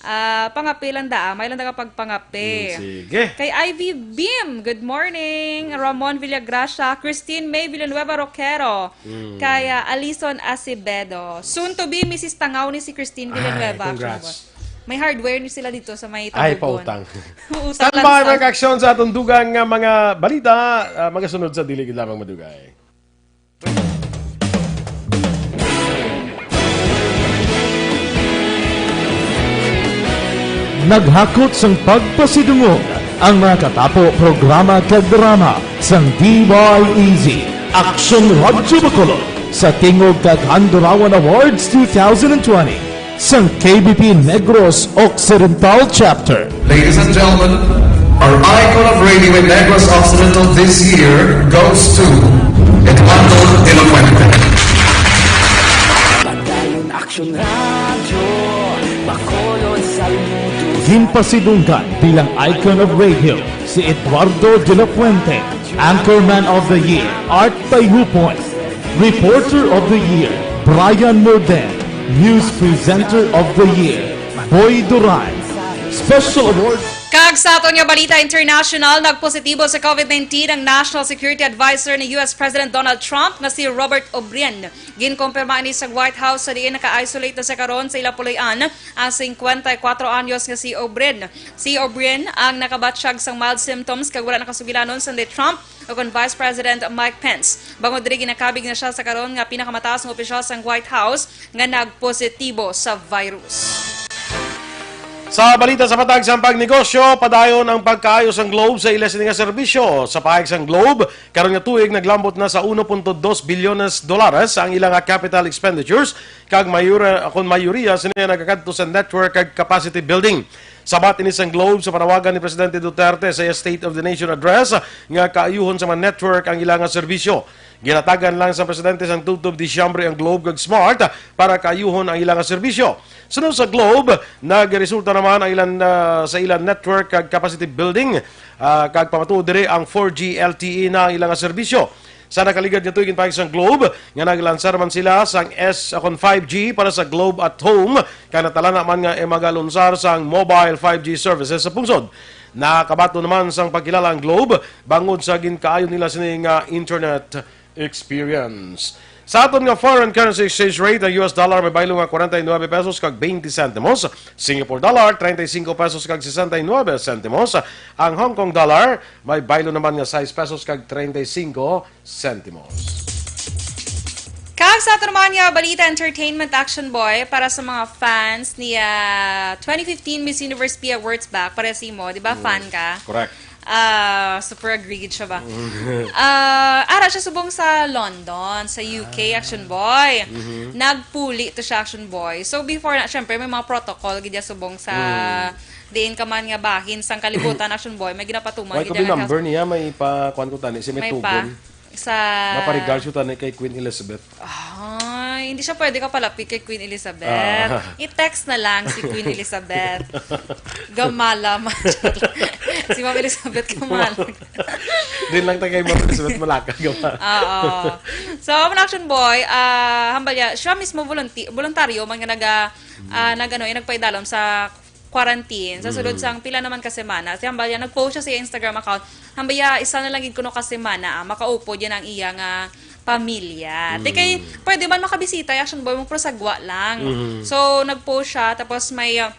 ah, "Pangape lang da, may lang da ka pagpangape." Mm, sige. Kay Ivy Beam, "Good morning." Ramon Villagracia, Christine May Villanueva Roquero, Mm. kay, ah, Alison Acevedo. Soon to be Missus Tangaw ni si Christine Villanueva. Ay, congrats. May hardware ni sila dito sa may Ay, Tabugon. Pautang. Utang Stand lang by, sa mga ka-action, sa atong dugang nga mga balita, ah, magasunod sa Dili Gid Lamang Madugay. Naghakot sang pagpasidungog ang mga katapo, programa kag drama sang D Y E Z, Action Radyo Bacolod, sa tingog kag Handurawan Awards two thousand twenty sang K B P Negros Occidental Chapter. Ladies and gentlemen, our icon of radio in Negros Occidental this year goes to Eduardo de la Fuente. Padayon Action Radio, Bacolod, saludo. Ginpasidunggan bilang icon of radio si Eduardo de la Fuente, Anchorman of the Year, Art Tayhupon, Reporter of the Year, Brian Morden, News Presenter of the Year, Boy Duran, Special Award. Kag sa aton nga balita international, nagpositibo sa COVID nineteen ang National Security Advisor ni U S President Donald Trump nga si Robert O'Brien. Ginkumpirma ini sa White House, sa diin naka-isolate na sa karon sa ila puloy-an ang singkwenta y kuwatro anyos nga si O'Brien. Si O'Brien ang nakabatsyag sang mild symptoms kag wala nakasugilanon, sa ni Trump ukon Vice President Mike Pence. Bangod diri, ginakabig na siya sa karon nga pinakamataas nga opisyal sang White House nga nagpositibo sa virus. Sa balita sa patag sang pagnegosyo, padayon ang pagkaayo sang Globe sa ila sini nga serbisyo. Sa pahayag sang Globe, karon nga tuig naglambot na sa uno punto dos bilyones dolares ang ila nga capital expenditures, kag mayura-, kon mayoriya sini nagakadto sa network kag capacity building. Sabat ini sang Globe sa panawagan ni Presidente Duterte sa iya State of the Nation Address nga kaayuhon sa mga network ang ila nga serbisyo. Ginatagan lang sa presidente sang tubtob Disyembre ang Globe kag Smart para kaayuhon ang ila nga serbisyo. Sunod sa Globe, nagresulta naman ang ilan, ah, sa ilang network kag capacity building, ah, kag pamatuod diri ang four G L T E na ang ila nga serbisyo. Sa nakaligad nga tuig, ginpahayag sang Globe nga naglansar man sila sang S, akon five G para sa Globe at Home, kag natalana man nga magalunsar sang mobile five G services sa pungsod. Nakabaton naman sang pagkilala ang Globe bangod sa ginkaayo nila sini nga internet experience. Sa aton nga foreign currency exchange rate, ang U S dollar may baylo nga kwarenta y nuebe pesos kag twenty sentimos, Singapore dollar, treinta y cinco pesos kag sesenta y nuebe sentimos, ang Hong Kong dollar may baylo naman nga sais pesos kag treinta y cinco sentimos. Kag sa ato naman nga balita, entertainment, Action Boy, para sa mga fans ni, ah, twenty fifteen Miss Universe Pia Wurtzbach, para sa imo, di ba, Mm. fan ka? Correct. Ah, super agree gid siya ba? Mm. Ah, ara siya subong sa London, sa U K, Ah. Action Boy. Mhm. Nagpuli to siya, Action Boy. So, before na, syempre, may mga protocol gid ya subong sa Mm. diin ka man nga bahin sang kalibutan, Action Boy. May ginapatuman Why gid ko ya nga number health niya, may pa, kuwan ko tani, si may May pa. tugon. Sa Maparegards ko tani kay Queen Elizabeth. Ay, hindi siya pwede ka palapit kay Queen Elizabeth. Ah. I-text na lang si Queen Elizabeth. Gamala man. Si Ma'am Elizabeth Kamal. Din lang tayo kay Ma'am Elizabeth Malaka, gama. Oo. So, ang Action Boy, ah, hambal niya, siya mismo volunteer, voluntaryo man nga naga, ah, nag-ano, eh, nagpaidalom sa quarantine. Sa sulod Mm. sang pila naman ka semana, si hambal niya, nag-post siya sa iya Instagram account. Hambal niya, isa na lang gid kuno ka semana, ah, makaupod yan ang iya nga pamilya. Di kay, Mm. pwede man makabisita, Action Boy, mo, pero sagwa lang. Mm. So, nag-post siya, tapos may, ah,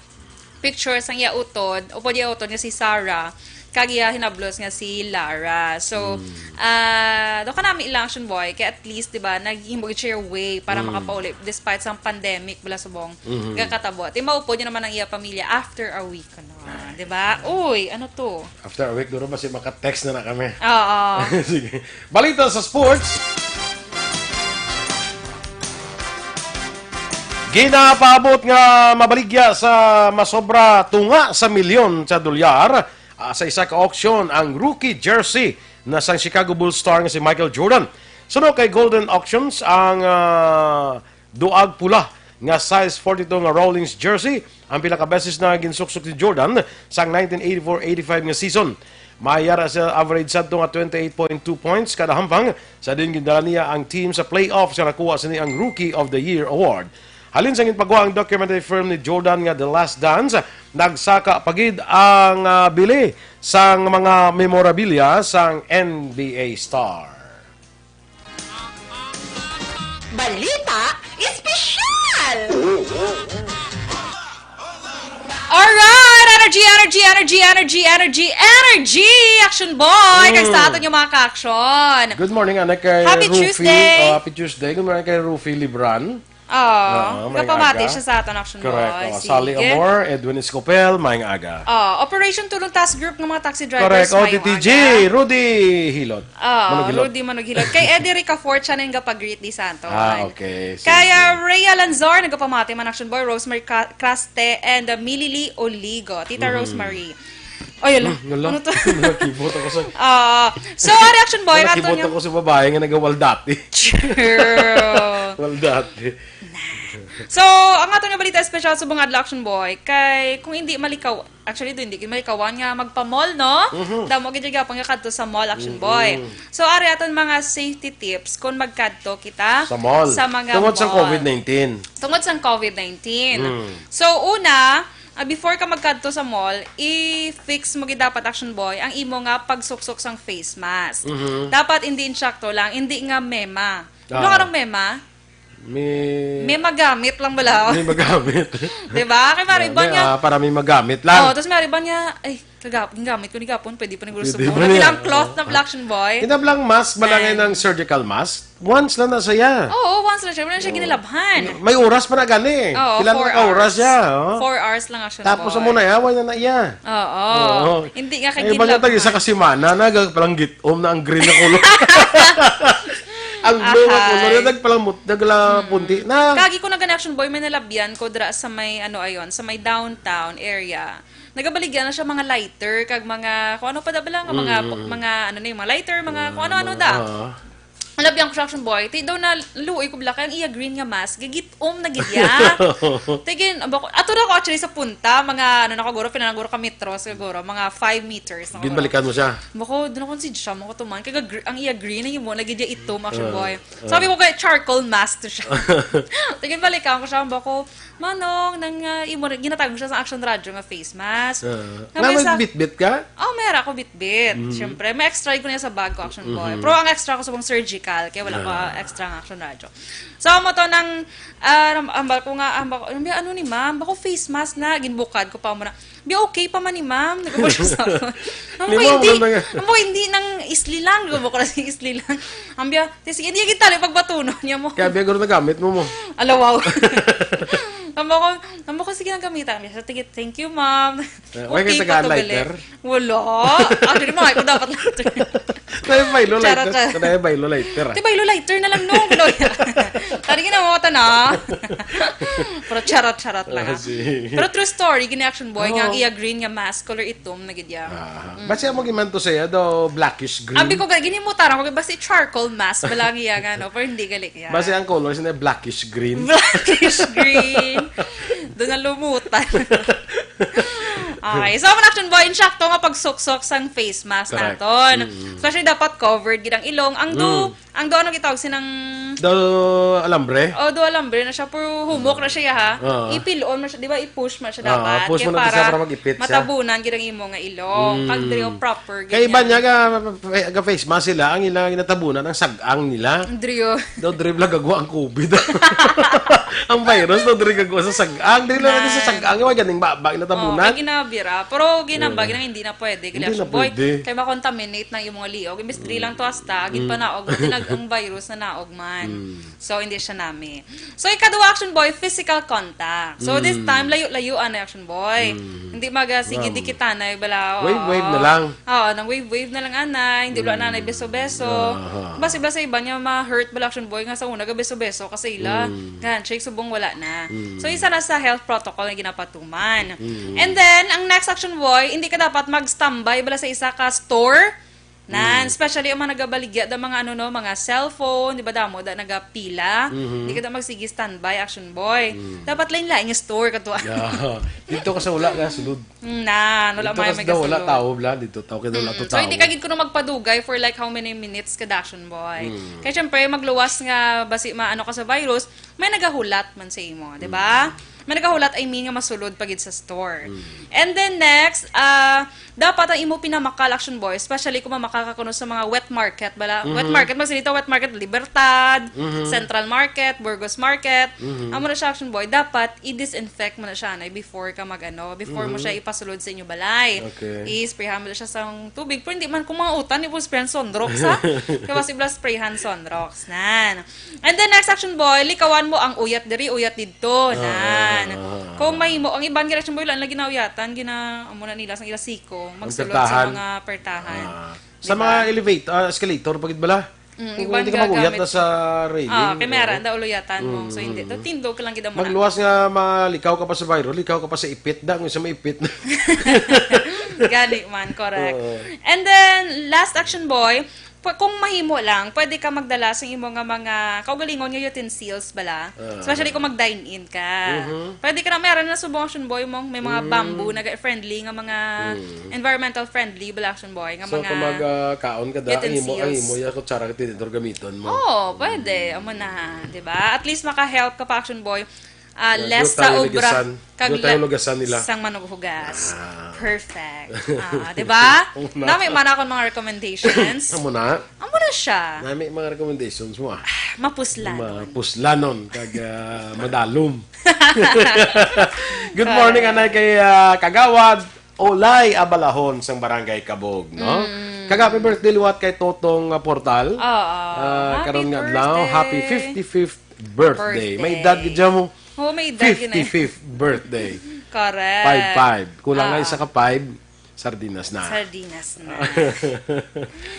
picture sang iya utod, upod iya utod nga si Sarah, kag iya hinablos nga si Lara. So, Mm. ah, do kanami lang, Action Boy, kay at least, di ba, naghimo gid siya way para Mm. makapauli despite sang pandemic, bala subong Mhm. gakatabo. At maupod niya naman ang iya pamilya after a week, ano, di ba? Uy, ano to? After a week, guro, basi maka-text na na kami. Oo. Sige. Balita sa sports. Ginapaabot nga mabaligya sa masobra tunga sa milyon sa dolyar, ah, sa isa ka auction ang rookie jersey na sang Chicago Bulls star nga si Michael Jordan. Suno kay Goldin Auctions, ang, ah, duag pula nga size forty-two nga Rawlings jersey ang pila ka beses na ginsuksok ni Jordan sang nineteen eighty-four eighty-five nga season. May yara sa average sadto nga twenty-eight point two points kada hampang, sa diin gindala niya ang team sa playoffs nga nakuha sini ang Rookie of the Year award. Halin sa ginpagwa ang documentary film ni Jordan nga The Last Dance, nagsaka pa gid ang, ah, bili sang mga memorabilia sang N B A star. Balita Espesyal! Alright! Energy, energy, energy, energy, energy, energy! Action boy! Kay sa Mm. aton yung mga ka-action. Good morning, anay kay Happy Rufi. Tuesday! Oh, happy Tuesday. Good morning kay Rufi Libran. Oh, Oo, may kapamati aga. Siya sa aton, Action Correct. Boy. Oh, Sally Sige. Amor, Edwin Escopel, maayong aga. Oh, Operation Tulong Task Group ng mga taxi drivers, Correct. Oh, maayong T T G, aga. Rudy Hilot. Ah, Manughilot. Rudy Manughilot. Kay Eddie Ricafort, siya na yung gapag-greet di sa ato. Ah, okay. Sige, Kaya sige. Rhea Lanzor, nagapamati man, Action Boy, Rosemary Cra-, Craste, and, uh, Milili Oligo. Tita Mhm. Rosemary. Ay, ala. Hmm, wala. Ano to? Nakibot ako sa Ah, so, ang reaction, boy, Nakibot nato niya. Ako sa babae nga nagawal dati. True. Wal dati. So, ang ato nga balita special sa mga adlaw, Action Boy, kay kung hindi malikaw, actually, do, hindi malikawan nga magpa-mall, no? Mhm. Damo gid gyapon nga kadto sa mall, Action Mm-mm. Boy. So, ari aton mga safety tips kung magkadto kita Sa mall. Sa mga Tungod sa mall. COVID nineteen. Tungod sa COVID nineteen. Mm. So, una, ah, before ka magkadto sa mall, i-fix mo gid dapat, Action Boy, ang imo nga pagsuksok sang face mask. Mhm. Dapat hindi insakto lang, hindi nga mema. Ano Ah. Ka ng mema? May May magamit lang bala. May magamit. Diba? Kay mari May, iban nga ah, para may magamit lang. Oh, tapos mari iban nga, ay, kagap-, gingamit ko ni gapon, pwede pa ni gusto Pwede mo. pa Lagi niya. Lang cloth na black, Action Boy. Kinablang mask, malangay Yan. Ng surgical mask. Once lang na siya. Oo, once lang siya. Wala na siya ginilabhan. May oras pa na gani. Oo, Kailangan four ka oras hours. Siya, oh. Four hours lang, Action Tapos Boy. Amo na, away na na iya. Oo. Oo. Hindi nga kay Ay, iba niya ginlabhan. Tayo sa kasimana, nagag-, palang gitom na ang green na kulor. Ang blue na Ahay. Kulor, yung nagpalang mut-, nagla Hmm. Punti na. Kagi ko na gani, Action Boy, may nalabyan ko dra sa may, ano, ayon, sa may downtown area. Nagabaligyan na siya mga lighter, kag mga, kung ano pa da bala, nga mga, Mm. Mga, ano na yung mga lighter, mga, kung ano-ano da. Ah. Alam biyang construction boy, ti daw na luoy ko bala kay ang iya green nga mask, gigit-om na gid ya. Tigin, abo ko, ato na ko actually sa punta, mga ano na ko, guro, pinanaguro ka metro, siguro, mga five meters na ko, guro. Ginbalikan mo siya? Bako, doon ako si Jam, ako tuman, kay gag-, ang iya green, ang imo, na gid ya itom, action Ah, boy. Ah. Sabi ko kay charcoal mask to siya. Tigin balikan ko siya, bako, Manong, nang, ah, imo rin, ginatag siya sa Action Radio nga face mask. Ah. Nga may sa bitbit ka? Oh, may ara ko bitbit. Mm. Siyempre, may extra ko niya sa bag ko, Action Boy. Mm-hmm. Pero ang extra ko sa mga surgical, kaya wala ko Ah. Extra nga Action Radio. So, amo to nang, ah, ram-, ambal ko nga, ambal ko, ano ba, ano ni ma'am? Bako face mask na, ginbukad ko pa mo na. Bi, okay pa man ni ma'am. Nagkabal siya sa akin. Ang Ni mo, hindi, ano na nga? Ang hindi nang isli lang. Nagkabal ko na sa isli lang. Ang biya, "Te, sige, hindi kita lang pagbatunon niya mo." Kaya biya guro nagamit mo mo. Alawaw. Tama ko, tama ko, "Sige lang gamitan." Sabi, "Sige, thank you, ma'am." Eh, wala Okay kang pa to, taga-lighter? Gali. Wala. Actually, mga ko dapat lighter. Tayo baylo Charot, lighter. Charot. Tayo baylo lighter, ah. Tayo baylo lighter na lang, no? Tari ka na, mga tana. Pero charot, charot lang, Ah, ah. Sige. Pero true story, gini action boy, nga ang Oh. Iya green nga mask, color itom na gid iya. Ah. Mm. Basta mo gimanto siya, daw blackish green. Abi ko, ga-, ginimutaran ko, basta charcoal mask, bala ang iya nga, no? Pero hindi gali iya. Basta ang color, sina blackish green. Blackish green. Doon na lumutan. Okay, so ang Action Boy, insakto nga pagsuksok sang face mask Correct. naton. Mm. Especially dapat covered gid ang ilong. Ang do, Mm. ang do, ano gitawag sinang Do alambre? Oh, do alambre na siya, pero humok na siya, ha? Oo. Ipilon mo siya, di ba? I-push mo siya Oo, dapat. push Kaya mo na siya para para mag-ipit siya. matabunan gid ang imo nga ilong. Mm. Kag diri, oh, proper gid Kay iba niya. niya ga, ga face mask sila, ang ilang ginatabunan ang sag-ang nila. Drio. Daw diri lang gagwa ang covid. Ang virus daw diri gagwa sa sag-ang. Diri lang sa Na. sag-ang, wa ganing baba ginatabunan. Oh, kay ginabira. Pero ginambag Mm. na hindi na pwede, Hindi na Action Boy. pwede. Kay makontaminate na yung mga liog. Imbis diri lang to hasta, Mm. ginpanaog, tinag ang virus na naog man. Mm. So, hindi siya nami. So, ikaduha, Action Boy, physical contact. So, this Mm. time, layo-layo, ana, Action Boy. Mm. Hindi maga, sige, Ma'am. dikitanay, bala, Wave-wave na oo. lang. Oo, nang wave-wave na lang, ana. Hindi, wala Mm. na, na, beso-beso. Aha. Basi, bala sa iba niya, ma-hurt, bala, Action Boy, nga sa una, ga-beso-beso, kasi ila, Mm. handshake, subong, wala na. Mm. So, isa na sa health protocol nga ginapatuman. Mm. And then, ang next, Action Boy, hindi ka dapat mag-standby, bala, sa isa ka store, Nan, Mm. especially ang mga nagabaligya da mga ano, no, mga cellphone, di ba, damo da nagapila. Mhm. Di ka da magsige standby, Action Boy. Mm. Dapat lain-lain nga store kato. Yeah. Dito ka sa wala ka sulod. Mm, nan, wala Dito may ka sa wala magkasulod. tao, bla, dito tao, kaya wala Mm. to So, hindi tao. ka gid kuno magpadugay for, like, how many minutes kada, Action Boy. Mm. Kaya syempre, magluwas nga basi maano ka sa virus, may nagahulat man sa imo, di ba? Mm. May nagahulat, I mean, nga masulod pa gid sa store. Mm. And then next, ah, dapat ang imo pinamakal, Action Boy, especially kung mamakal ka kuno sa mga wet market, bala. Wet Mhm. market, magsalita, wet market, Libertad, Mhm. Central Market, Burgos Market. Mhm. Amo na siya, Action Boy. Dapat i-disinfect mo na siya, na, before ka mag-ano, before mo Mhm. siya ipasulod sa inyo balay. Okay. I-sprayhan mo na siya sa tubig. Pero hindi man, kung mga utan, di mo sprayhan Sunrox, ha? Kaya mas ibla sprayhan Sunrox, nan. And then next, Action Boy, likawan mo ang uyat diri, uyat didto, Ah, nan. ah, ah, Kung ah. mahimo, ang iban gid, Action Boy, wala na ginauyatan, gina-, amo na nila, sang ila siko, Ang magsulod sa pertahan. mga pertahan. Ah. Sa Diba? mga elevate-, ah, escalator, pagid bala? Mm, Kung iban hindi ka mag-uyat gagamit na sa railing, Ah, kay oo. meron, daw uluyatan mo. So, hindi. Mm. Daw tindog ka lang gid amo na. Magluwas nga malikaw ka pa sa virus, likaw ka pa sa ipit, da, kung sa maipit na. Gani man, correct. Oo. And then, last, Action Boy, Pu-, kung mahimo lang, pwede ka magdala sa imo nga mga kaugalingon nga utensils bala. Ah. Especially kung mag-dine-in ka. Mhm. Pwede ka na, meron na subong, Action Boy, mong may mga Mm. bamboo na ga-, friendly nga mga Mm. environmental friendly bala, Action Boy, nga So, mga kung mag, ah, kaon ka da, ang imo, ang utensils. imo, ya, kutsara ka tinidor gamiton mo. Oo, pwede. Mm. Amo na, di ba? At least maka-help ka pa, Action Boy. Ah, Yeah, less di tayo sa obra, lugasan. kag Di tayo la-, lugasan nila. sang manughugas. Ah. Perfect. Ah, di ba? Amo na. Nami man akong mga recommendations. Amo na. Amo na siya. Nami mga recommendations mo, ah. Mapuslanon. Mapuslanon, kag, ah, madalom. Good morning, Correct. anay kay, ah, Kagawad Olay Abalahon sang Barangay Kabog, no? Mm. Kag happy birthday liwat kay Totong, ah, Portal. Oo. Ah, Happy karon nga adlaw, happy birthday. fifty-fifth birthday. May edad Birthday. gid mo. Oo, may edad gid na eh. Fifty-fifth birthday. Correct. Five five. Kulang nga Ah. isa ka five, sardinas na. Sardinas na.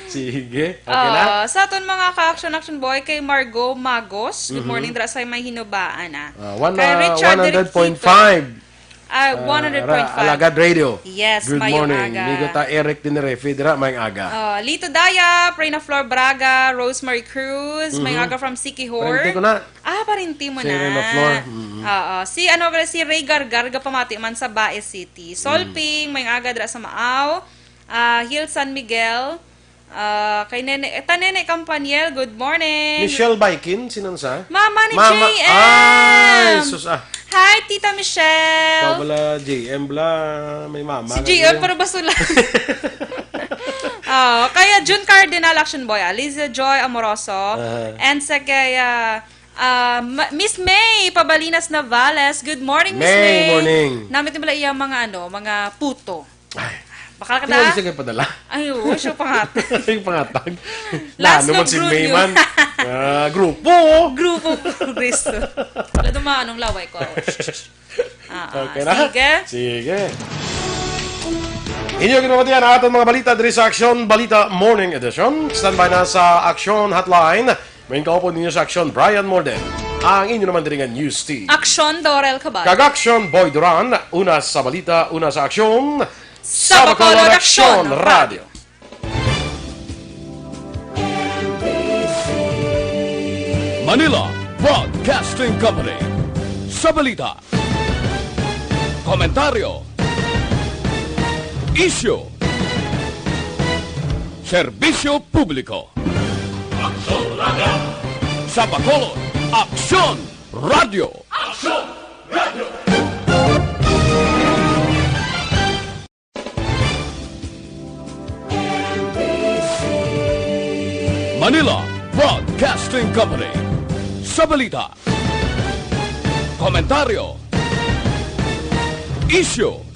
Sige. Okay na? Oo, sa aton mga ka-action, Action Boy, kay Margo Magos. Good Mhm. morning, dra sa may Hinubaan, ah. Ah, one, Kay ah, Richard one hundred point five. Derechito. Ah, Ah, one hundred point five. Ra-, Alagad Radio. Yes, Good mayong morning. aga. Migo ta Eric Tenerife, dira, mayong aga. Oh, Lito Dayap, Reyna Flor Braga, Rosemary Cruz, Mhm. mayong aga from Siquijor. Pariente ko na. Ah, pariente mo Si na. Reyna Flor, mhm. Oo. Si, ano, si Ray Gargar, gapamati man sa Baez City. Solping, Mm. mayong aga dira sa Maaw. Ah, Hill San Miguel. Ah, kay Nene, eh, ta Nene Campaniel, good morning. Michelle Baikin, sinon sa? Mama ni Mama, J M. ay, sus, ah. Hi, Tita Michelle. Ikaw bala, J M bala, may mama Si ka J M, din. pero basula. Oh, kaya June Cardinal, Action Boy, Aliza Joy Amoroso, Aha. and sa kay, ah, ah, Ma-, Miss May Pabalinas Navales. Good morning, Miss May, May. morning. Namit nila iya mga, ano, mga puto. Ay. Bakal ka Di mo da? isa kay padala? Ay, oo, siya pangatag. Yung pangatag. Last Lalo man si Lugro May News. man. Ah, grupo. Grupo Progreso. Wala dumaan ang laway ko. Ah, ah, Okay na? sige. Sige. Inyo ginamatian ang aton mga balita diri sa Action Balita Morning Edition. Standby na sa Action Hotline. May kaupod ninyo sa Action, Brian Morden. Ang inyo naman diri nga news team. Action, Dorel Cabal. Kag Action, Boy Duran. Una sa balita, una sa aksyon. Sa Bacolod Action Radio. Manila Broadcasting Company. Sa balita, komentaryo, Isyu. Serbisyo publiko. Aksyon Radio. Sa Bacolod, Aksyon Radio. Aksyon Radio. Manila Broadcasting Company. Sa balita, komentaryo, isyu,